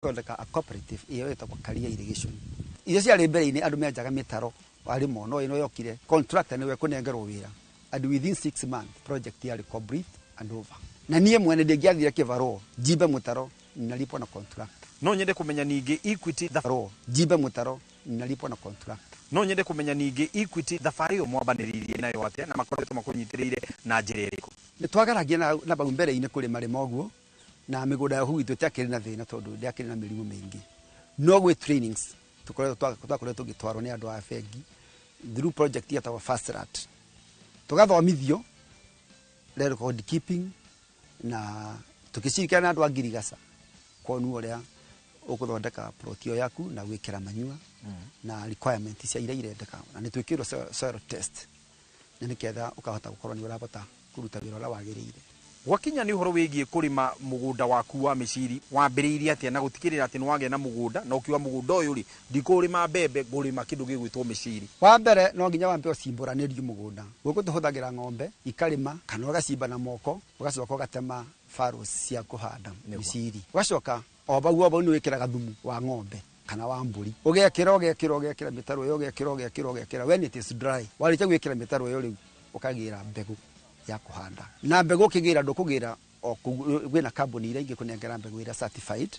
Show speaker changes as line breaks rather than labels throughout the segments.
Thondeka a cooperative ĩyo ĩtagwo Karia Irrigation. Iria ciarĩ mbere-inĩ andũ menjaga mĩtaro warĩmo, no ĩno yokire contractor nĩwe kũnengerwo wĩra and within 6 months project yarĩ complete and over. Na niĩ mwene ndĩngĩathire kĩbarũa njimbe mũtaro nalipwo na contractor.
No nyende kũmenya ningĩ Equity
Barũa njimbe mũtaro nalipwo na contractor.
No nyende kũmenya ningĩ Equity thabarĩ ĩyo mwambanĩrĩirie nayo atĩa na makoretwo makũnyitĩrĩire na njĩra ĩrĩkũ?
Nĩ twageragia na bau mbere-inĩ kũrĩma rĩma ũguo na mĩgũnda ya gwitũ ĩtiakĩrĩ na thĩna tondũ ndĩakĩrĩ na mĩrimũ mĩingĩ, no gwĩ trainings tũkoretwo twakoretwo tũgĩtwarwo nĩ andũ a bengi through project yetagwo Fastrat, tũgathomithio record keeping na tũkĩcirikiana na andũ a ngirigaca kuonwo ũrĩa ũgũthondeka plot ĩyo yaku na gwĩkĩra manyua na requirement cia iria irendeka, na nĩ twĩkĩrwo soil test na nĩgetha ũkahota gũkorwo nĩ ũrahota kũruta wĩra ũrĩa wagĩrĩire.
Gwakinya nĩ ũhoro wĩgiĩ kũrĩma mũgũnda waku wa mĩciri, wambĩrĩirie atĩa na gũtigĩrĩra atĩ nĩ wagĩa na mũgũnda na ũkiuga mũgũnda ũyũ rĩ, ndikũrĩma mbembe, ngũrĩma kĩndũ gĩgwĩtwo mĩciri?
Wa mbere no nginya wambe ũcimbũranĩrio mũgũnda. Gũkũ tũhũthagĩra ng'ombe ikarĩma kana ũgacimba na moko, ũgacoka ũgatema furrows cia kũhanda mĩciri, ũgacoka o bau nĩ wĩkĩraga thumu wa ng'ombe kana wa mbũri, ũgekĩra ũgekĩra ũgekĩra mĩtaro ĩyo, ũgekĩra ũgekĩra ũgekĩra. When it is dry, warĩkia gwĩkĩra mĩtaro ĩyo, rĩu ũkagĩra mbegũ ya kũhanda, na mbegũ ũkĩgĩra ndũkũgĩra o kũu, kwĩna kambuni iria ingĩkũnengera mbegũ iria certified,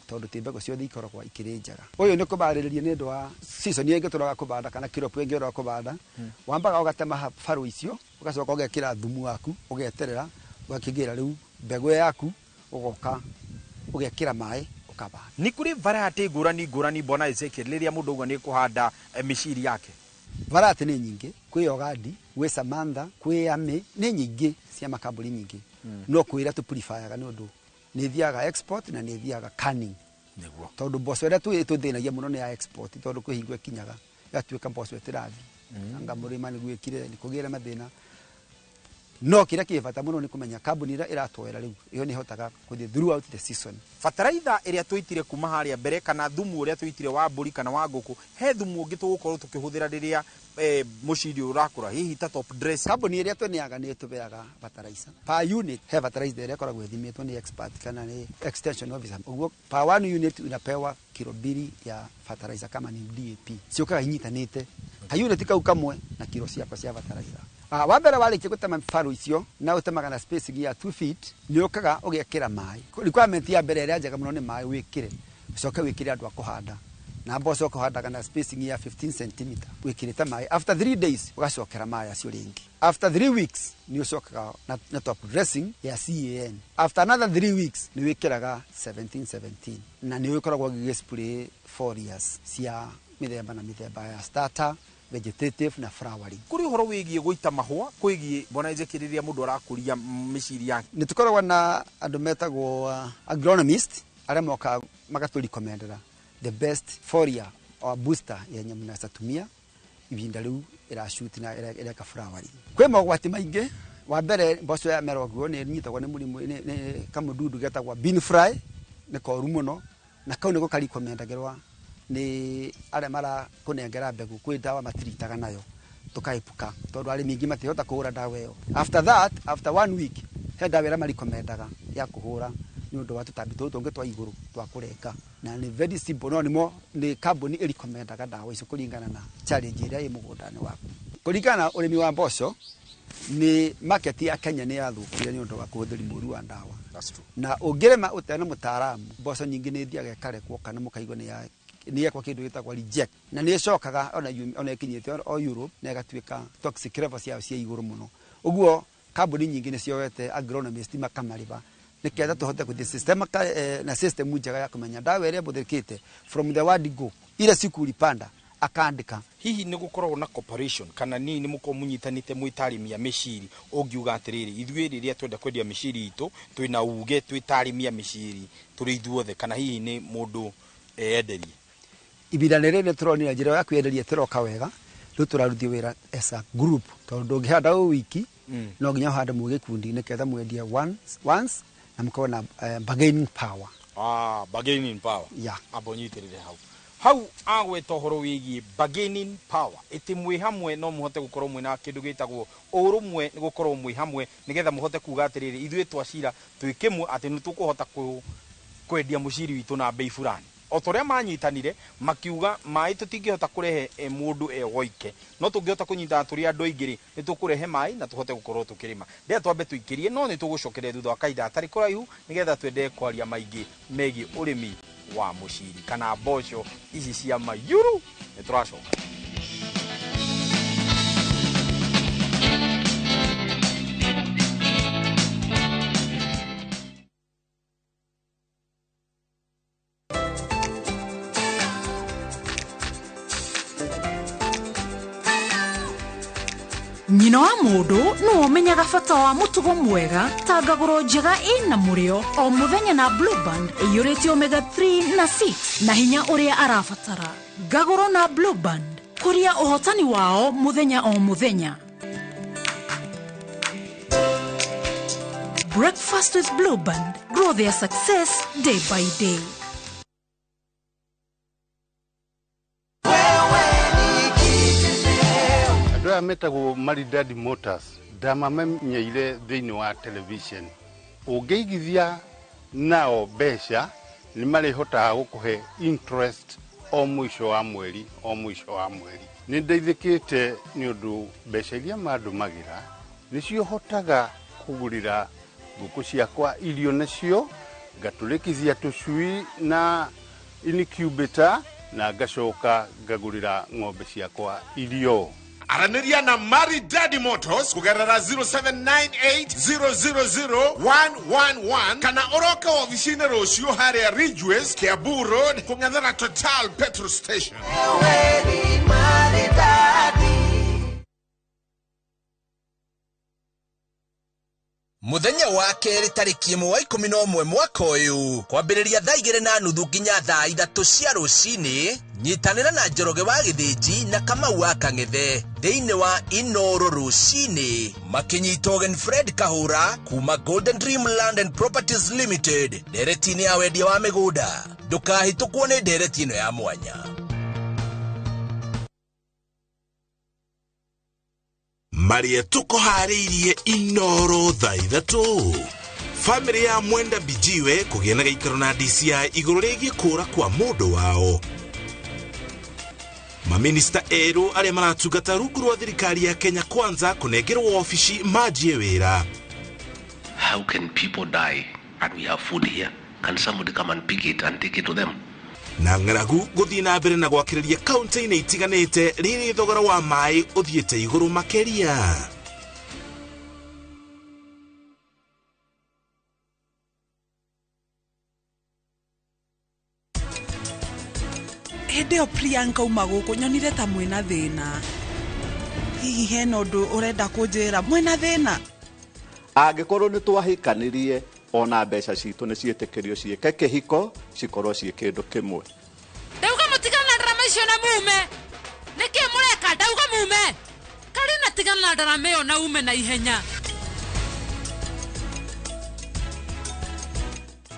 tondũ ti mbegũ ciothe ikoragwo ikĩrĩ njega. Ũyũ nĩ kũbarĩrĩria nĩ ũndũ wa season ĩngĩ tũroga kũbanda kana crop ĩngĩ ũroga kũbanda. Wambaga ũgatema furrow icio, ũgacoka ũgekĩra thumu waku, ũgeterera, ũgakĩgĩra rĩu mbegũ yaku, ũgoka ũgekĩra maĩ, ũkabanda.
Nĩ kũrĩ variety ngũrani ngũrani, Bwana Ezekiel, rĩrĩa mũndũ auga nĩ kũhanda mĩciri yake?
Variety nĩ nyingĩ. Kwĩ Ogandi, gwĩ Samantha, kwĩ Ami, nĩ nyingĩ cia makambuni nyingĩ, no kwĩ iria tũ-preferyaga nĩ ũndũ nĩ ithiaga export na nĩ ithiaga canning, tondũ mboco ĩrĩa tũthĩnagia mũno nĩ ya export, tondũ kwĩ hingo ĩkinyaga ĩgatuĩka mboco ĩtĩrathiĩ, anga mũrĩma nĩ gwĩkire nĩ kũgĩre mathĩna. No kĩrĩa kĩ bata mũno nĩ kũmenya kambuni ĩrĩa ĩratwera rĩu ĩyo nĩ ĩhotaga gũthiĩ throughout the season.
Bataraitha ĩrĩa tũitire kuma harĩa mbere kana thumu ũrĩa tũitire wa mbũri kana wa ngũkũ, he thumu ũngĩ tũgũkorwo tũkĩhũthĩra rĩrĩa mũciri ũrakũra, hihi ta top dressing?
Kambuni ĩrĩa tũneaga nĩ ĩtũbeaga fertilizer per unit. He fertilizer ĩrĩa ĩkoragwo ĩthimĩtwo nĩ expert kana nĩ extension officer. Ũguo per one unit unapewa kilo 2 ya fertilizer. Kama ni DAP, ciũkaga inyitanĩte ka unit kau kamwe na kilo ciakwa cia fertilizer. Wa mbere warĩkia gũtema furrow icio na ũtemaga na spacing ya 2 feet, nĩ ũkaga ũgekĩra maĩ. Requirement ya mbere ĩrĩa njega mũno nĩ maĩ wĩkĩre, ũcoke wĩkĩre andũ a kũhanda, na mboco ũkũhandaga na spacing ya 15 cm wĩkĩrĩte maĩ. After 3 days ũgacokera maĩ acio rĩngĩ. After 3 weeks nĩ ũcokaga na top dressing ya CAN. After another 3 weeks nĩ wĩkĩraga 1717, na nĩ ũkoragwo ũgĩgĩ spray foliars cia mĩthemba na mĩthemba ya starter, vegetative na flowering.
Kũrĩ ũhoro wĩgiĩ gũita mahũa kwĩgiĩ, Bwana Ezekiel, rĩrĩa mũndũ arakũria mĩciri yake?
Nĩ tũkoragwo na andũ metagwo agronomist arĩa mokaga magatũrecommendera the best foliar or booster yenye mnaweza tumia ihinda rĩu ĩrashoot na ĩreka flowering. Kwĩ mogwati maingĩ. Wa mbere, mboco ya mera ũguo nĩ ĩnyitagwo nĩ mũrimũ nĩ kamũdudu getagwo bean fly, nĩ koru mũno, na kau nĩko karecommendagĩrwa nĩ arĩa marakũnengera mbegũ. Kwĩ ndawa matiritaga nayo tũkaepuka tondũ arĩmi aingĩ matihota kũhũra ndawa ĩyo. After that, after one week, he ndawa ĩrĩa marecommendaga ya kũhũra nĩ ũndũ wa tũtambi tũtũ tũngĩ twa igũrũ twa kũrenga, na nĩ very simple, no nĩmo nĩ kambuni ĩrecommendaga ndawa icio kũringana na challenge ĩrĩa ĩ mũgũnda-inĩ waku. Kũringana na ũrĩmi wa mboco, nĩ market ya Kenya nĩ yathũkire nĩ ũndũ wa kũhũthĩri mũru wa ndawa.
That's true.
Na ũngĩrĩma ũtarĩ na mũtaaramu, mboco nyingĩ nĩ ithiaga ĩkarekwo kana mũkaigua nĩ yekwo kĩndũ gĩtagwo reject, na nĩ ĩcokaga ona ĩkinyĩte o Europe na ĩgatuĩka toxic level ciayo cia igũrũ mũno. Ũguo kambuni nyingĩ nĩ cioete agronomist makamarĩba nĩgetha tũhote gũthiĩ system na system njega ya kũmenya ndawa ĩrĩa ĩhũthĩkĩte from the word go, ile siku ulipanda, akandĩka.
Hihi nĩ gũkoragwo na cooperation kana nĩ mũkorwo mũnyitanĩte mwĩ ta arĩmi a mĩciri, ũngiuga atĩrĩrĩ, ithuĩ rĩrĩa twenda kwendia mĩciri itũ twĩna uge twĩ ta arĩmi a mĩciri tũrĩ ithuothe, kana hihi nĩ mũndũ eyenderie?
Ibinda rĩrĩ nĩ tũronire njĩra ya kwĩenderia tĩroka wega. Rĩu tũraruthio wĩra as a group, tondũ ndũngĩhanda wĩ wiki, no nginya ũhande mwĩ gĩkundi nĩgetha mwendie once na mũkorwo na bargaining power.
Ah, bargaining power.
Yeah.
Amba ũnyitĩrĩre hau hau agweta ũhoro wĩgiĩ bargaining power, ĩtĩ mwĩ hamwe no mũhote gũkorwo mwĩna kĩndũ gĩtagwo ũrũmwe, nĩ gũkorwo mwĩ hamwe nĩgetha mũhote kuga atĩrĩrĩ, ithuĩ twacira twĩ kĩmwe atĩ nĩ tũkũhota kũ Kwendia muciri witũ na bei fulani o ta ũrĩa manyitanire makiuga maĩ tũtingĩhota kũrehe mũndũ e woike, no tũngĩhota kũnyitana tũrĩ andũ aingĩ rĩ, nĩ tũkũrehe maĩ na tũhote gũkorwo tũkĩrĩma. Ndĩrenda twambe tũikĩrie, no nĩ tũgũcokeria thutha wa kahinda gatarĩ kũraihu nĩgetha twende kwaria maingĩ megiĩ ũrĩmi wa mũciri kana mboco ici cia mayuru. Nĩ tũracoka.
Nyina wa mũndũ nĩwe ũmenyaga bata wa mũtugo mwega ta ngagũro njega ĩna mũrĩo o mũthenya na Blue Band ĩiyũrĩte omega 3 na 6 na hinya ũrĩa arabatara. Ngagũro na Blue Band, kũria ũhotani wao mũthenya o mũthenya. Breakfast with Blue Band, grow their success day by day.
Andũ aya metagwo Maridadi Motors ndamamenyeire thĩinĩ wa television. Ũngĩigithia nao mbeca nĩ marĩhotaga gũkũhe interest o mũico wa mweri o mũico wa mweri. Nĩ ndeithĩkĩte nĩ ũndũ mbeca iria mandũmagĩra nĩcio hotaga kũgũrĩra ngũkũ ciakwa irio nacio, ngatũrĩkithia tũcui na incubator na ngacoka ngagũrĩra ng'ombe ciakwa irio.
Aranĩria na Maridadi Motors kũgerera 0798000111 kana ũroke ofici-inĩ rũciũ harĩa Ridgeways, Kiambu Road, kũng'ethera Total petrol station.
Muthenya wa kerĩ tarĩki 1 wa 11 mwaka ũyũ kwambĩrĩria thaa 2:30 nginya thaa 3 cia rũcinĩ, nyitanĩra na Njoroge wa Gĩthĩnji na Kamau wa Kang'ethe thĩinĩ wa Inoro rũcinĩ makĩnyita ũgeni Fred Kahũra kuma Golden Dream Land and Properties Limited ndereti-inĩ ya wendia wa mĩgũnda. Ndũkahĩtũkwo nĩ ndereti ĩno ya mwanya.
Marĩa tũkũharĩirie Inoro thaa 3. Famĩlĩ ya Mwenda Bijiwe kũgĩa na gĩikaro na DCI igũrũ rĩgiĩ kũũra kwa mũndũ wao. Maminista erũ arĩa maratungata rungu rwa thirikari ya Kenya Kwanza kũnengerwo obici manjie wĩra.
How can people die and we have food here? Can somebody come and pick it and take it to them?
Na ng'aragu gũthiĩ na mbere na gwakĩrĩria kaunti-inĩ itiganĩte rĩrĩ thogora wa maĩ ũthiĩte igũrũ makĩria.
Hĩndĩ ĩyo Priyanka uma gũkũ nyonire ta mwĩna thĩna. Hihi hena ũndũ ũrenda kũnjĩra mwĩna thĩna?
Angĩkorwo nĩ twahikanirie ona mbeca citũ nĩ ciĩtĩkĩrio ciĩke kĩhiko cikorwo ciĩ kĩndũ kĩmwe.
Ndauga mũtigane na ndarama icio na mume. Nĩkĩ mũreka? Ndauga mume. Karina tigana na ndarama ĩyo na ume na ihenya.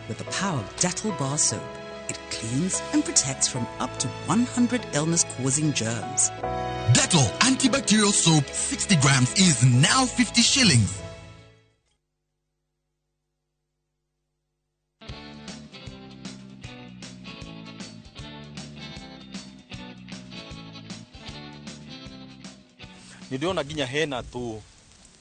With the power of Dettol bar soap, it cleans and protects from up to 100 illness-causing germs.
Dettol antibacterial soap 60 grams is now 50 shillings.
Nĩ ndĩrona nginya hena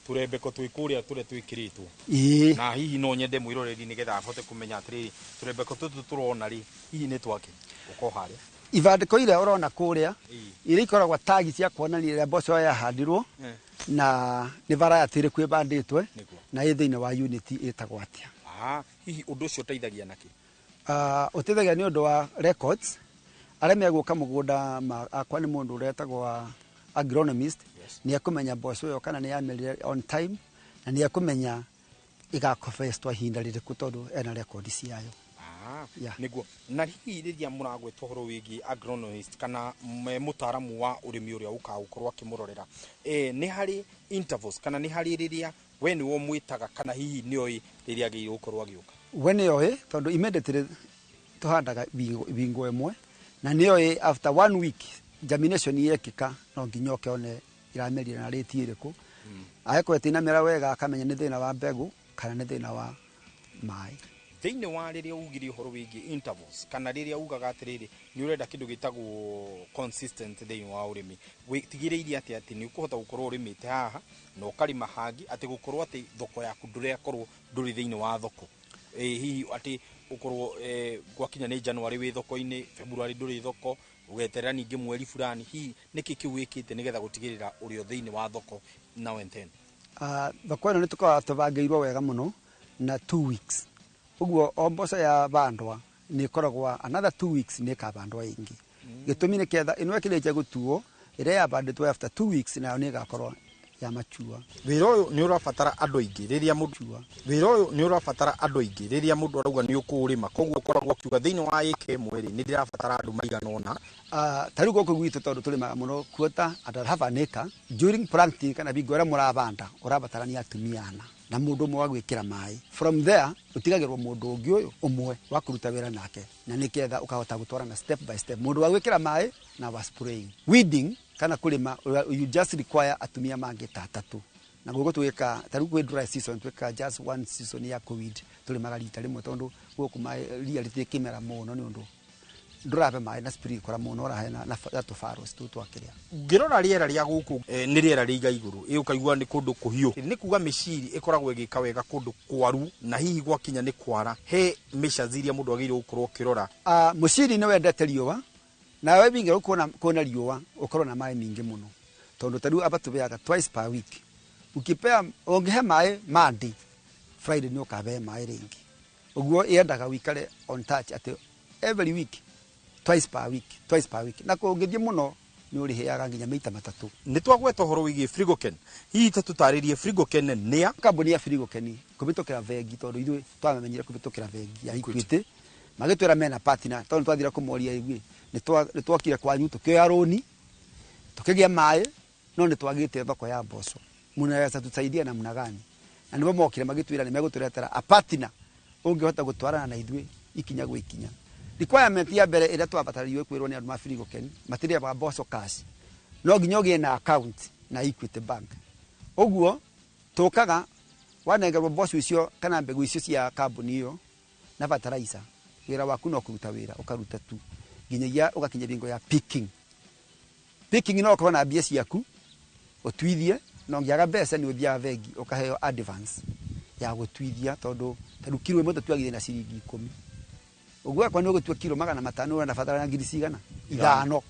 tũrembeko twĩ kũrĩa tũrĩa twĩkĩrĩtwo.
Ĩĩ.
Na hihi no nyende mwĩroreri nĩgetha ahote kũmenya atĩrĩrĩ, tũrembeko tũtũ tũrona rĩ, hihi nĩ twake ũko harĩa.
Ibandĩko iria ũrona kũrĩa, iria ikoragwo tagi cia kuonania ũrĩa mboco yahandirwo na nĩ variety ĩrĩkũ ĩbandĩtwe na ĩ thĩinĩ wa unit ĩtagwo atĩa.
Hihi ũndũ ũcio ũteithagia nakĩ?
Ũteithagia nĩ ũndũ wa records. Arĩa megũka mũgũnda akwa nĩ mũndũ ũretagwo agronomist, nĩ ekũmenya mboco ĩyo kana nĩ yamerire on time na nĩ ekũmenya ĩgakobestwo ihinda rĩrĩkũ tondũ ena rekondi ciayo.
Nĩguo. Na hihi rĩrĩa mũragweta ũhoro wĩgiĩ agronomist kana mũtaaramu wa ũrĩmi ũrĩa ũkaga gũkorwo akĩmũrorera, nĩ harĩ intervals kana nĩ harĩ rĩrĩa we nĩwe ũmwĩtaga kana hihi nĩoĩ rĩrĩa agĩrĩirwo gũkorwo agĩũka?
We nĩoĩ tondũ immediately tũhandaga bingo ĩmwe na nĩoĩ after 1 week germination yekĩka no nginya oke one iramerire na rate ĩrĩkũ. Angĩkorwo ĩtinamera wega akamenya nĩ thĩna wa mbegũ kana nĩ thĩna wa maĩ.
Thĩinĩ wa rĩrĩa ugire ũhoro wĩgiĩ intervals, kana rĩrĩa ugaga atĩrĩrĩ nĩ ũrenda kĩndũ gĩtagwo consistent thĩinĩ wa ũrĩmi, wĩtigĩrĩire atĩ nĩ ũkũhota gũkorwo ũrĩmĩte haha na ũkarĩma hangĩ, atĩ gũkorwo atĩ thoko yaku ndũrakorwo ndũrĩ thĩinĩ wa thoko. Hihi atĩ ũkorwo gwakinya nĩ January wĩ thoko-inĩ, February ndũrĩ thoko, ũgeterera ningĩ mweri fulani. Hihi nĩkĩ kĩu wĩkĩte nĩgetha gũtigĩrĩra ũrĩ o thĩinĩ wa thoko now and then?
Thoko ĩno nĩ tũkoragwo tũbangĩirwo wega mũno na 2 weeks. Ũguo o mboco ya bandwa nĩ ĩkoragwo another 2 weeks nĩ ĩkabandwa ĩngĩ. Gĩtũmi nĩ ketha ĩno ĩkĩrĩkia gũtuo, ĩrĩa yabandĩtwo after 2 weeks nayo nĩ ĩgakorwo ya machua.
Wĩra ũyũ nĩ ũrabatara andũ aingĩ rĩrĩa mũndũ wĩra ũyũ nĩ ũrabatara andũ aingĩ rĩrĩa mũndũ arauga nĩ ũkũũrĩma, koguo ũkoragwo ũkiuga thĩinĩ wa ĩka ĩmwe rĩ, nĩ ndĩrabatara andũ maigana ũna.
Ta rĩu gũkũ gwitũ, tondũ tũrĩmaga mũno quarter and half an acre, during planting kana bingo ĩrĩa mũrabanda, ũrabatarania atumia ana na mũndũ ũmwe wa gwĩkĩra maĩ. From there ũtigagĩrwo mũndũ ũngĩ ũyũ ũmwe wa kũruta wĩra nake, na nĩgetha ũkahota gũtwarana step by step, mũndũ wa gwĩkĩra maĩ na wa spraying. Weeding kana kũrĩma, you just require atumia mangĩ ta atatũ. Na gũkũ twĩka, ta rĩu kwĩ dry season, twĩka just one season ya kũweed, tũrĩmaga rita rĩmwe, tondũ gũkũ maĩ ria rĩtikĩmera mũno, nĩ ũndũ ndũrabe maĩ na sprinkler mũno, ũrahe na tũbaros tũu twakĩrĩa.
Ngĩrora rĩera rĩa gũkũ, nĩ rĩera rĩiga igũrũ, ĩ ũkaigua nĩ kũndũ kũhiũ. Nĩ kuga mĩciri ĩkoragwo ĩgĩka wega kũndũ kwaru, na hihi gwakinya nĩ kwara, he measures iria mũndũ agĩrĩirwo gũkorwo ũkĩrora?
Mũciri nĩ wendete riũa, nawe wingi kuona riũa ũkorwo na maĩ mingĩ mũno, tondũ ta rĩu aba tũbeaga twice per week. Ukipea, ũngĩhe maĩ Monday, Friday nĩ ũkabe maĩ rĩngĩ. Ũguo yendaga wikare on touch atĩ every week, twice per week, twice per week, na kũngĩthiĩ mũno nĩ ũrĩheaga nginya maita matatũ.
Nĩ twagweta ũhoro wĩgiĩ Frigoken, hihi ta tũtarĩrie Frigoken nĩa?
Kambuni ya Frigoken kũhĩtũkĩra bengi, tondũ ithuĩ twamenyire kũhĩtũkĩra bengi ya Equity, magĩtwĩra mena partner, tondũ twathire kũmoria ithuĩ nĩ twokire kwanyu tũkĩoya rũni tũkĩgĩa maĩ, no nĩ twagĩte thoko ya mboco, mnaweza tusaidia namna gani? Na nĩbo mokire magĩtwĩra nĩ megũtũretera a partner ũngĩhota gũtwarana na ithuĩ ikinya gwĩ ikinya. Requirement ya mbere ĩrĩa twabataririo kwĩrwo nĩ andũ ma Frigoken, matirĩaga mboco cash, no nginya ũgĩe na account na Equity Bank. Ũguo tũkaga wanengerwo mboco icio kana mbegũ icio cia kambuni ĩyo na fertilizer, wĩra waku no kũruta wĩra, ũkaruta tu nginyagia ũgakinya bingo ya picking. Picking no ũkorwo na mbia ciaku ũtuithie, na ũngĩaga mbeca nĩ ũthiaga bengi ũkaheo advance ya gũtuithia, tondũ ta rĩu kiro ĩmwe tũtuagithia na ciringi 10. Ũguo akorwo nĩ ũgũtua kiro 500, ũrabatara ngiri cigana? 5.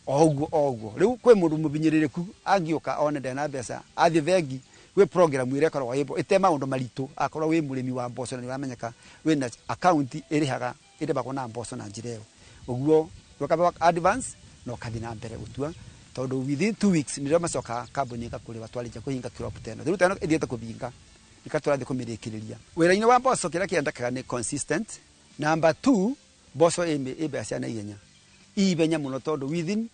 O ũguo o ũguo rĩu kwĩ mũndũ mũbinyĩrĩrĩku angĩũka one ndarĩ na mbeca, athiĩ bengi gwĩ program ĩrĩa ĩkoragwo ĩbo ĩte maũndũ maritũ. Akorwo wĩ mũrĩmi wa mboco na nĩ ũramenyeka wĩna account ĩrĩhaga ĩrĩhagwo na mboco na njĩra ĩyo, ũguo ũkabewa advance na ũkathiĩ na mbere gũtua, tondũ within 2 weeks nĩrĩo macokaga kambuni ĩgakũrĩha. Twarĩkia kũhinga crop ta ĩno, rĩu ta ĩno ĩthiĩte kũbinga nika tũrathiĩ kũmĩrĩkĩrĩria. Wĩra-inĩ wa mboco kĩrĩa kĩendekaga nĩ consistent. Number two, mboco ĩ mbeca na ihenya, ihenya mũno, tondũ within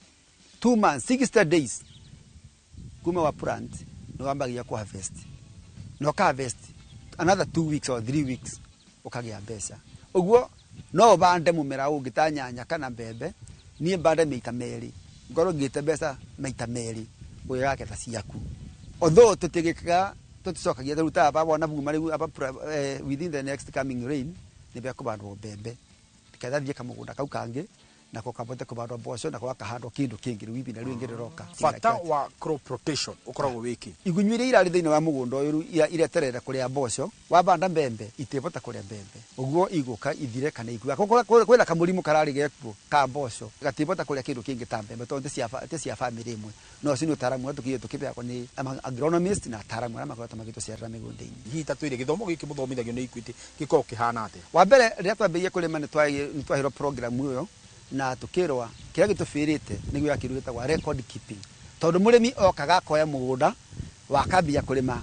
2 months, 60 days kuma wa plant, nĩ wambagia ku harvest, na ũka harvest another 2 weeks or 3 weeks ũkagĩa mbeca. Ũguo no ũbande mũmera ũngĩ ta nyanya kana mbembe, niĩ mbande maita merĩ, ngorwo ngĩte mbeca maita merĩ ũgĩgagetha ciaku. Although tũtigĩkaga, tũticokagia rĩu ta aba wona buma rĩu aba, within the next coming rain nĩ bekũbandwo mbembe, ketha thiĩ kamũgũnda kau kangĩ nako kabote kũbandwo mboco, nako gakahandwo kĩndũ kĩngĩ rĩu ibinda rĩu rĩngĩ rĩroka.
Bata wa crop rotation ũkoragwo wĩkĩ?
Igunyũ iria irarĩ thĩinĩ wa mũgũnda ũyũ rĩu ireterere kũrĩa mboco, wabanda mbembe itibota kũrĩa mbembe, ũguo igũka ithire kana ikue. Kwĩna kamũrimũ kararĩ gekuo ka mboco, gatibota kũrĩa kĩndũ kĩngĩ ta mbembe, tondũ ti cia bamĩrĩ ĩmwe. No ũcio nĩ ũtaaramu ũrĩa tũkĩire tũkĩbeagwo nĩ agronomist na ataaramu arĩa makoretwo magĩtũcerera mĩgũnda-inĩ.
Hihi ta twĩre gĩthomo gĩkĩ mũthomithagio nĩ Equity gĩkoragwo kĩhana atĩa?
Wa mbere, rĩrĩa twambĩrĩirie kũrĩma nĩ twaheirwo program ĩyo na tũkĩrwa kĩrĩa gĩtũbĩrĩte nĩguo ya kĩndũ gĩtagwo record keeping, tondũ mũrĩmi okaga akoya mũgũnda wakambia kũrĩma,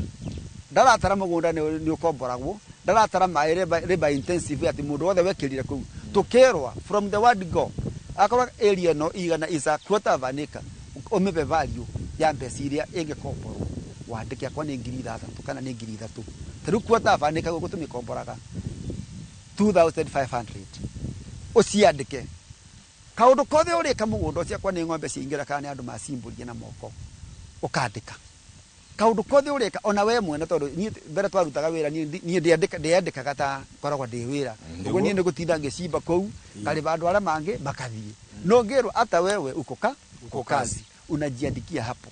ndaratara mũgũnda nĩ ũkomboragwo, ndaratara maĩ, labor intensive atĩ mũndũ wothe wekĩrire kũu. Tũkĩrwa from the word go, akorwo area ĩno igana is a quarter of an acre, ũmĩbe value ya mbeca iria ĩngĩkomborwo, wandĩke akorwo nĩ 6,000 kana nĩ 3,000. Ta rĩu quarter of an acre gũkũ tũmĩkomboraga 2500, ũciandĩke kaũndũ kothe ũrĩka mũgũnda ũcio, akorwo nĩ ng'ombe ciaingĩra kana nĩ andũ macimbũrie na moko, ũkandĩka. Kaundu kothe ureka ona we mwene tondu niĩ mbere twarutaga wĩra niĩ ndĩandĩkaga ta koragwo ndĩ wĩra. Ũguo niĩ nĩgũtinda ngĩcimba kũu ngarĩba andũ arĩa mangĩ makathiĩ. No ngĩrwo ata wewe uko ka uko kazi unajiandikia hapo.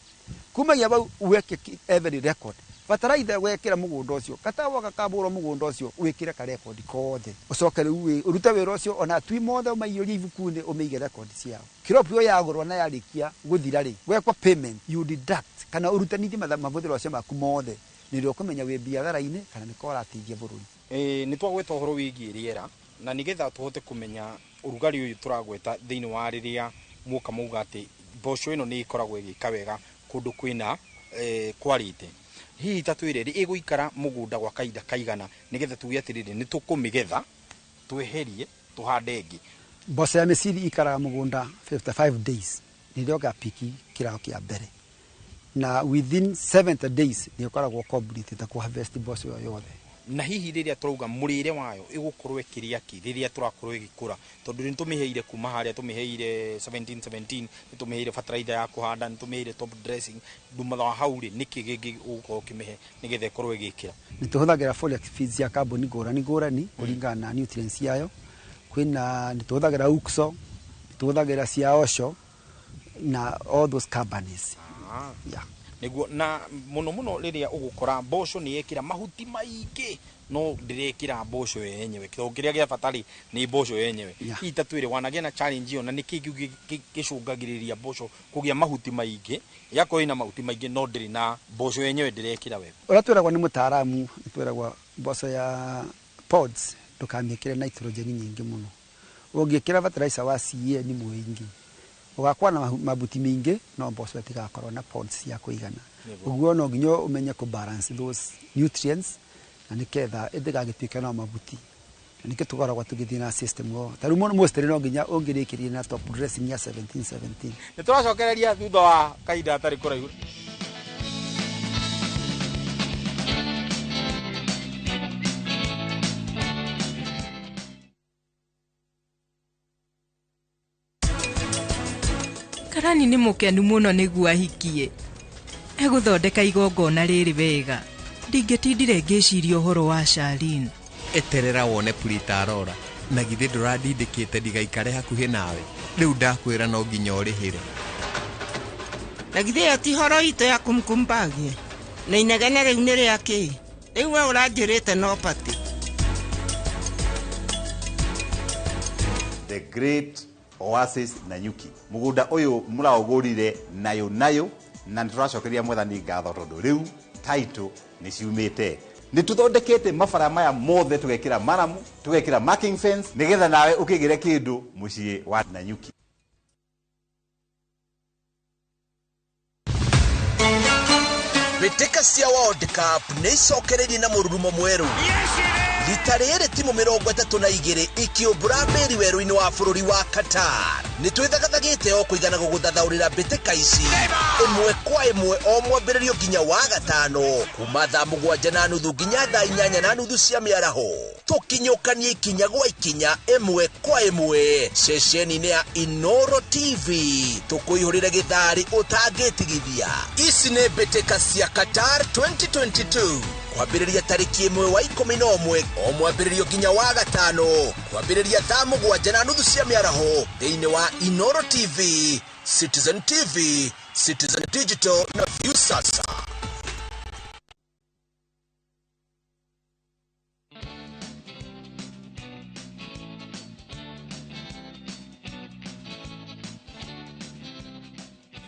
Kumagia bau uweke every record. Bataraitha wekira mugunda ucio katawa gakabũrwo mugunda ucio wikire ka record kothe ucoke riu urute wira ucio ona atui mothe umaiyũrie ibuku-inĩ ũmĩige record ciao. Crop ĩyo yagũrwo na yarĩkia gũthira rĩ wekwa payment you deduct kana ũrutanithie mahũthĩro acio maku mothe nĩrĩo ũkũmenya wĩ biathara-inĩ kana nĩko ũrateithia bũrũri.
Nĩ twagweta ũhoro wĩgiĩ rĩera na nĩgetha tũhote kũmenya ũrugarĩ ũyũ tũragweta thĩinĩ wa rĩrĩa muoka mauga atĩ mboco ĩno nĩ ĩkoragwo ĩgĩka wega kũndũ kwĩna kwarĩte. Hihi ta twĩre rĩ ĩgũikara mũgũnda gwa kahinda kaigana nĩgetha tuge atĩrĩrĩ nĩ tũkũmĩgetha tweherie tũhande ĩngĩ.
Mboco ya mĩciri ikaraga mũgũnda 55 days nĩrĩo ũgapiki kĩraho kĩa mbere na within 70 days nĩ ũkoragwo complete ta kũ harvest mboco ĩyo yothe.
Na hihi rĩrĩa tũrauga mũrĩre wayo ĩgũkorwo ĩkĩrĩa kĩ rĩrĩa tũrakorwo ĩgĩkũra tondũ nĩ tũmĩheire kuma harĩa tũmĩheire 1717 nĩ tũmĩheire fertilizer ya kũhanda nĩ tũmĩheire top dressing thutha wa hau rĩ nĩkĩ gĩngĩ ũgũkorwo ũkĩmĩhe nĩgetha ĩkorwo ĩgĩkĩra.
Nĩ tũhũthagĩra foliar feeds ya kambuni ngũrani ngũrani kũringana na nutrients yayo. Kwĩna nĩ tũhũthagĩra Uxo, nĩ tũhũthagĩra cia Osho na all those companies. Yeah.
Niguo na muno muno rĩrĩa ũgũkora mboco nĩ yekĩra mahuti maingĩ no ndĩrekĩra mboco yenyewe tondũ kĩrĩa gĩa bata rĩ nĩ mboco yenyewe. Hihi ta twĩre wanagĩa na challenge ĩyo na nĩkĩ kĩu gĩcũngagĩrĩria mboco kũgĩa mahuti maingĩ yakorwo ĩna mahuti maingĩ no ndĩrĩ na mboco yenyewe ndĩrekĩra wega.
Ũrĩa twĩragwo nĩ mũtaaramu nĩ twĩragwo mboco ya pods ndũkamĩkĩre nitrogen nyingĩ mũno. Ũngĩkĩra fertilizer wa CAN mũingĩ ũgakorwo na mabuti maingĩ no mboco ĩtigakorwo na pods cia kũigana. Ũguo no nginya ũmenye kũ balance those nutrients na nĩketha ĩtigagĩtuĩke no mabuti. Na nĩkĩo tũkoragwo tũgĩthiĩ na system ĩyo. Ta rĩu mostly no nginya ũngĩrĩkĩrie na top dressing ya 1717.
Nĩ tũracokereria thutha wa kahinda gatarĩ kũraihu.
Karani nĩ mũkenu mũno nĩguo ahikie. Egũthondeka igongona rĩrĩ wega. Ndingĩtindire ngĩciria ũhoro wa Charlene.
Eterera wone Purita Arora. Na githĩ ndũrandindĩkĩte ndigaikare hakuhĩ nawe. Rĩu ndakwĩra no nginya ũrĩhĩre.
Na githĩ ĩyo ti horo itũ ya kumkumbagie. Na inegene rĩu nĩ rĩa kĩ? Rĩu we ũranjĩrĩte no pati.
The Great Oasis Nanyuki. Mugunda uyu muraugurire nayo nayo na nituracokeria mwathani ngatho tondu riu title ni ciumite. Ni tuthondekete mabara maya mothe tugekira maramu, tugekira marking fence nigetha nawe ukigire kindu mucii wa Nanyuki.
Mbĩtĩka cia World Cup nĩ icokereirie na mũrurumo mwerũ. Rita rĩrĩ timu 32 ikĩũmbũra mbĩri werũ-inĩ wa bũrũri wa Qatar. Nĩ twĩthagathagĩte o kũigana gũgũthathaũrĩra mbĩtĩka ici ĩmwe kwa ĩmwe o mwambĩrĩrio nginya wa gatano kuma thaa 7:30 nginya thaa 8:30 cia mĩaraho. Tũkinyũkanie ikinya gwa ikinya ĩmwe kwa ĩmwe ceceni-inĩ ya Inoro TV tũkũihũrĩre gĩtharĩ ũtangĩtigithia. Ici nĩ mbĩtĩka cia Qatar 2022 kwambĩrĩria tarĩki 1 wa 11 o mwambĩrĩrio nginya wa gatano kwambĩrĩria thaa 7:30 cia mĩaraho thĩinĩ wa Inoro TV, Citizen TV, Citizen Digital na Viusasa.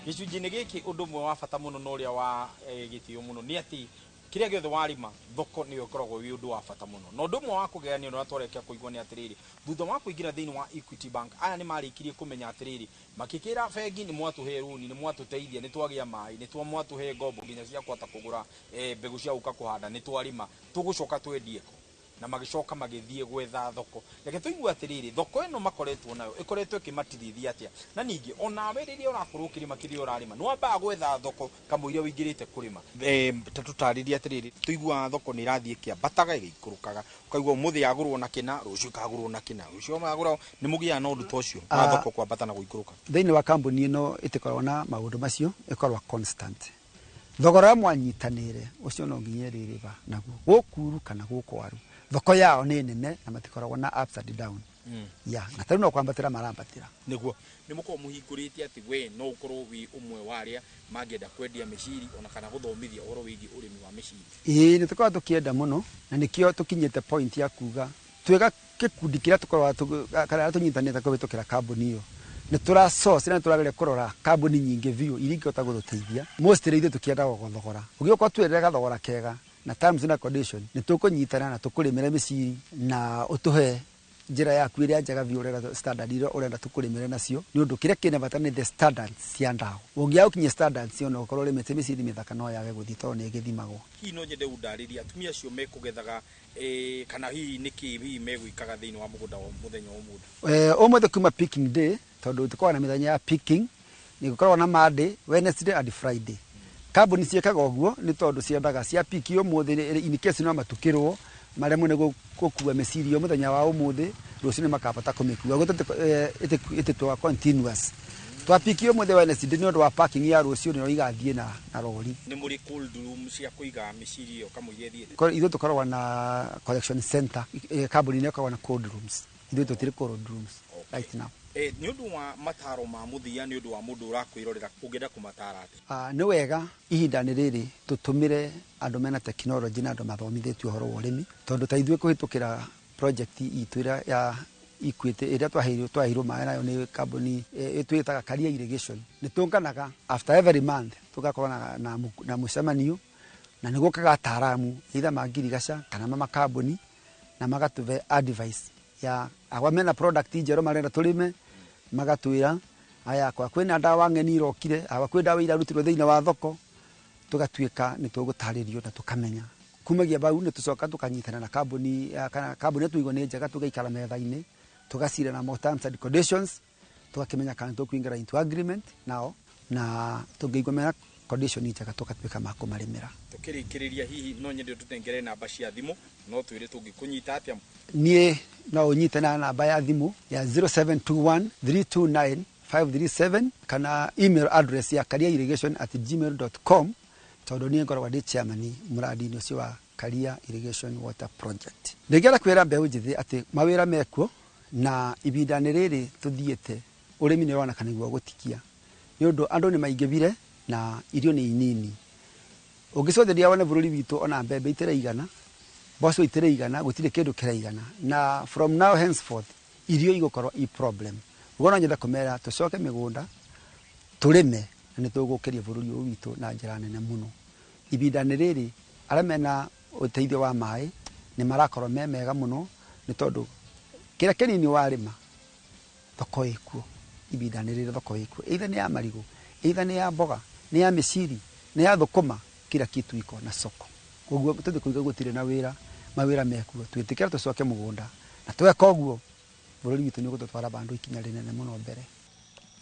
Gĩcunjĩ-inĩ gĩkĩ ũndũ ũmwe wa bata mũno na ũrĩa wa gĩtĩo mũno nĩ atĩ kĩrĩa gĩothe warĩma thoko nĩyo ĩkoragwo wĩ ũndũ wa bata mũno. Na ũndũ ũmwe wa kũgegania ũrĩa twarĩkia kũigua nĩ atĩrĩrĩ, thutha wa kũingĩra thĩinĩ wa Equity Bank aya nĩ marĩkirie kũmenya atĩrĩrĩ, makĩkĩra bengi nĩ mwatũhe rũni, nĩ mwatũteithia, nĩ twagĩa maĩ, nĩ mwatũhe ngombo nginya cia kũhota kũgũra mbegũ cia gũka kũhanda, nĩ twarĩma, tũgũcoka twendie kũ? Na magĩcoka magĩthiĩ gwetha thoko. Reke tũigue atĩrĩrĩ, thoko ĩno makoretwo nayo ĩkoretwo ĩkĩmatirithia atĩa? Na ningĩ onawe rĩrĩa ũrakorwo ũkĩrĩma kĩrĩa ũrarĩma nĩ wambaga gwetha thoko kamũira ũingĩrĩte kũrĩma. Ta tũtarĩrie atĩrĩrĩ, tũiguaga thoko nĩ ĩrathiĩ ĩkĩambataga ĩgĩikũrũkaga, ũkaigua ũmũthĩ yagũrwo na kĩna, rũciũ ĩkagũrwo na kĩna, rũciũ yagũrwo. Nĩ mũgĩaga na ũndũ ta ũcio wa thoko kwambata na gũikũrũka?
Thĩinĩ wa kambuni ĩno ĩtĩkoragwo na maũndũ macio, ĩkoragwo constant. Thogora ũrĩa mwanyitanĩire ũcio no nginya ĩrĩrĩba naguo gũkuru kana gũkwaru. Thoko yao nĩ nene na matikoragwo na ups and down. Ya na tarĩu no kwambatĩra marambatĩra.
Nĩguo nĩ mũkorwo mũhingũrĩte atĩ we no ũkorwo wĩ ũmwe wa arĩa mangĩenda kwendia mĩciri ona kana gũthomithia ũhoro wĩgiĩ ũrĩmi wa mĩciri.
Ĩĩ, nĩ tũkoragwo tũkĩenda mũno na nĩkĩo tũkinyĩte point ya kuga twĩga gĩkundi kĩrĩa tũkoragwo kana arĩa tũnyitanĩte kũhĩtũkĩra kambuni ĩyo nĩ tũra source na nĩ tũrageria kũrora kambuni nyingĩ biũ iria ingĩhota gũtũteithia. Mostly ithuĩ tũkĩendaga thogora, ũgĩũka ũtwĩrĩre gathogora kega na terms na condition, nĩ tũkũnyitana na tũkũrĩmĩre mĩciri na ũtũhe njĩra yaku ĩrĩa njega biũ ũrenda, standard iria ũrenda tũkũrĩmĩre nacio, nĩ ũndũ kĩrĩa kĩna bata nĩ the standards cia ndawa. Ũngĩaga gũkinyia standards ona ũkorwo ũrĩmĩte mĩciri mĩthaka no yage gũthiĩ tondũ nĩ ĩgĩthimagwo.
Hihi no nyende ũndarĩrie atumia acio mekũgethaga kana hihi nĩkĩ hihi megwĩkaga thĩinĩ wa mũgũnda wa mũthenya wa ũmũthĩ?
Ũmũthĩ kuma picking day, tondũ tũkoragwo na mĩthenya ya picking, nĩ gũkoragwo na Monday, Wednesday and Friday. Kambuni ciĩkaga ũguo nĩ tondũ ciendaga cia pick ũmũthĩ in case no matukĩrwo maremwo nĩ gũkua mĩciri ĩyo mũthenya wa ũmũthĩ, rũciũ nĩ makabata kũmĩkua. Ũguo ĩtĩtwaga continuous. Twa pick ũmũthĩ Wednesday nĩ ũndũ wa parking ya rũciũ nĩyo igathiĩ na rori.
Nĩ mũrĩ cold room cia kũiga mĩciri ĩyo kamũira ĩthiĩte?
Ithuĩ tũkoragwo na collection center, kambuni nĩ ĩkoragwo na cold rooms. Ithuĩ tũtirĩ cold rooms right now.
Nĩ ũndũ wa mataro ma mũthia, nĩ ũndũ wa mũndũ ũrakwĩrorera ũngĩenda kũmatara atĩa?
Nĩ wega ihinda-inĩ rĩrĩ tũtũmĩre andũ mena technology na andũ mathomithĩtio ũhoro wa ũrĩmi, tondũ ta ithuĩ kũhĩtũkĩra project itũ ĩrĩa ya Equity ĩrĩa twaheirwo maĩ nayo nĩ kambuni twĩtaga Karia Irrigation, nĩ tũnganaga after every month tũgakorwo na mũcemanio, na nĩ gũkaga ataaramu either ma ngirigaca kana ma makambuni na magatũhe advice ya agwa mena product njerũ marenda tũrĩme, magatwĩra aya kwa kwĩna ndawa ng'eni irokire, awa kwĩ ndawa irarutirwo thĩinĩ wa thoko, tũgatuĩka nĩ tũgũtarĩrio na tũkamenya. Kumagia bau nĩ tũcoka tũkanyitana na kambuni kana kambuni tuigwo nĩ njega, tũgaikara metha-inĩ tũgacira na terms and conditions, tũgakĩmenya kana tũkũingĩra into agreement nao, na tũngĩigua mena condition njega tũgatuĩka ma kũmarĩmĩra.
Tũkĩrĩkĩrĩria hihi no nyende tũtengere namba cia thimũ, no twĩre tũngĩkũnyita atĩa?
Niĩ no ũnyite na namba ya thimũ ya 0721 329 537 kana email address ya kariairrigation@gmail.com, tondũ niĩ ngoragwo ndĩ chairman mũradi-inĩ ũcio wa Karia Irrigation Water Project. Ndingĩenda kwĩra mbeũ njĩthĩ atĩ mawĩra mekuo na ihinda-inĩ rĩrĩ tũthiĩte ũrĩmi nĩ ũroneka nĩguo gũtikia, nĩ ũndũ andũ nĩ maingĩhire na irio nĩ inini. Ũngĩcotheria wone bũrũri witũ ona mbembe itĩraigana, mboco itĩraigana, gũtirĩ kĩndũ kĩraigana, na from now henceforth irio igũkorwo i problem. Ũguo no nyende kũmera tũcoke mĩgũnda tũrĩme na nĩ tũgũkĩria bũrũri ũyũ witũ na njĩra nene mũno. Ihinda-inĩ rĩrĩ arĩa mena ũteithio wa maĩ nĩ marakorwo me mega mũno, nĩ tondũ kĩrĩa kĩnini warĩma thoko ĩkuo. Ihinda-inĩ rĩrĩ thoko ĩkuo, either nĩ ya marigũ, either nĩ ya mboga, nĩ ya mĩciri, nĩ ya thũkũma, kila kitu iko na soko. Koguo tũthiĩ kuiga gũtirĩ na wĩra, mawĩra mekuo, twĩtĩkĩra tũcoke mũgũnda na tweka ũguo bũrũri witũ nĩ ũgũtũtwara bandũ ikinya rĩnene mũno mbere.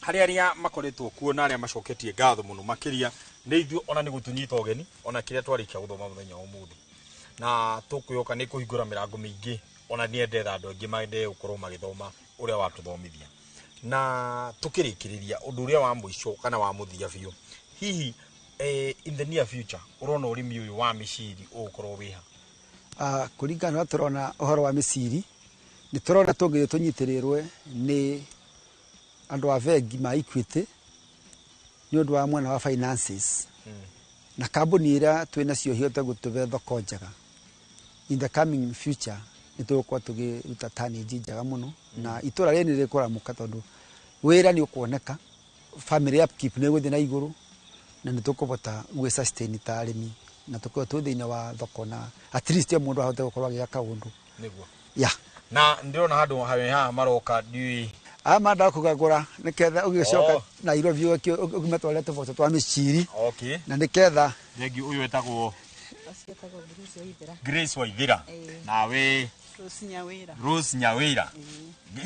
Harĩ arĩa makoretwo kuo na arĩa macoketie ngatho mũno makĩria nĩ ithuĩ ona nĩ gũtũnyita ũgeni ona kĩrĩa twarĩkia gũthoma mũthenya wa ũmũthĩ, na tũkwĩhoka nĩ kũhingũra mĩrango mĩingĩ ona nĩ endetha andũ aingĩ mende gũkorwo magĩthoma ũrĩa watũthomithia. Na tũkĩrĩkĩrĩria ũndũ ũrĩa wa mũico kana wa mũthia biũ, hihi in the near future ũrona ũrĩmi ũyũ wa mĩciri ũgũkorwo wĩha?
Kũringana na tũrona ũhoro wa mĩciri, nĩ tũrona tũngĩthiĩ tũnyitĩrĩrwe nĩ andũ a bengi ma Equity nĩ ũndũ wa mwena wa finances na kambuni ĩrĩa twĩ nacio ihote gũtũhe thoko njega, in the coming future nĩ tũgũkorwo tũkĩruta tonnage njega mũno na itũra rĩrĩ nĩ rĩkũramũka, tondũ wĩra nĩ ũkuoneka, family upkeep nĩ ĩgũthiĩ na igũrũ, na nĩ tũkũhota gwĩ sustain ta arĩmi na tũkorwo twĩ thĩinĩ wa thoko na at least o mũndũ ahote gũkorwo agĩaka kaũndũ.
Nĩguo.
Ya.
Na ndĩrona handũ hawe haha maroka ndiũĩ.
Aya mandaga kũgagũra nĩketha ũgĩcoka Nairobi ũkĩmatwarĩra tũboco twa mĩciri na nĩketha
Thengiũ. Ũyũ etagwo Grace Waithira, nawe?
Rose Nyawĩra.
Rose Nyawĩra.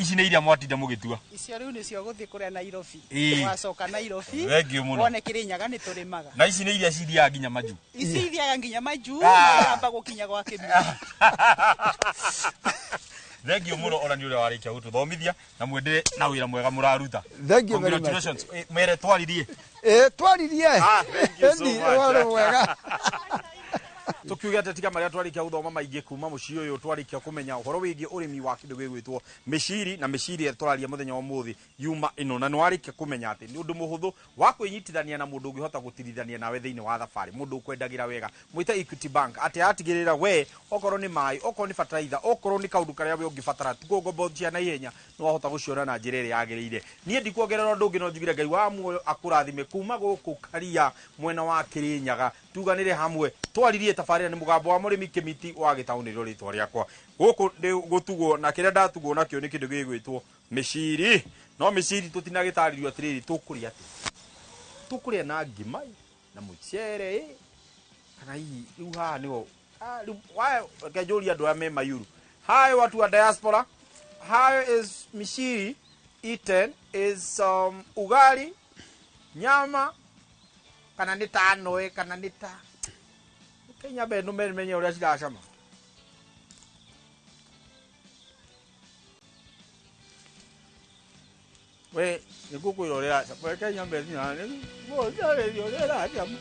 Ici nĩ iria mwatinda mũgĩtua?
Icio rĩu nĩcio gũthiĩ kũrĩa Nairobi. Wacoka Nairobi
Thengiũ mũno.
wone Kĩrĩnyaga nĩ tũrĩmaga.
Na ici nĩ iria cithiaga nginya majuu?
Ici ithiaga nginya majuu, na amba gũkinya gwa Kĩmiri.
Thank you muno ona ni uria warikia gututhomithia na mwendere na wira mwega muraruta.
Thank you very much.
Congratulations. Mere twaririe.
Twaririe.
Ah, thank you so
Ĩni,
much.
ũhoro mwega.
Tukiuga atĩ tiga marĩa twarĩkia gũthoma maingĩ kuma mũciĩ ũyũ, twarĩkia kũmenya ũhoro wĩgiĩ ũrĩmi wa kĩndũ gĩgwĩtwo mĩciri, na mĩciri ĩrĩa tũraria mũthenya wa ũmũthĩ yuma ĩno, na nĩwarĩkia kũmenya atĩ nĩ ũndũ mũhũthũ wa kwĩnyitithania na mũndũ ũngĩhota gũtirithania nawe thĩinĩ wa thabarĩ, mũndũ ũkwendagĩra wega, mwĩte Equity Bank atĩ atigĩrĩra we okorwo nĩ maĩ, okorwo nĩ bataraitha, okorwo nĩ kaũndũ karĩa we ũngĩbatara ngombo cia naihenya nĩ wahota gũciona na njĩra ĩrĩa yagĩrĩire. Niĩ ndikuongerera ũndũ ũngĩ, no njugire Ngai wa muoyo akũrathime kuma gũkũ Karia mwena wa Kĩrĩnyaga. Tuganĩre hamwe twaririe tabarĩra nĩ mũgambo wa mũrĩmi Kĩmiti wa gĩtaũ nĩrĩo rĩtwa rĩakwa. Gũkũ nĩ gũtugwo na kĩrĩa ndatugwo nakĩo nĩ kĩndũ gĩgwĩtwo mĩciri, no mĩciri tũtinagĩtarĩrio atĩrĩrĩ tũkũrĩa atĩ tũkũrĩa na ngima na mũcere kana hihi rĩu haha nĩho. Ah, rĩu reke njũrie andũ aya me Mayuru. Hi watu wa diaspora, how is mishiri eaten? Is ugali, nyama, kana nĩ ta noe, kana nĩ ta Kenya be no menye ũrĩa ciracama. We nĩngũkwĩra ũrĩa ĩracama. We Kenya mbe nĩ ũrĩa ĩracama.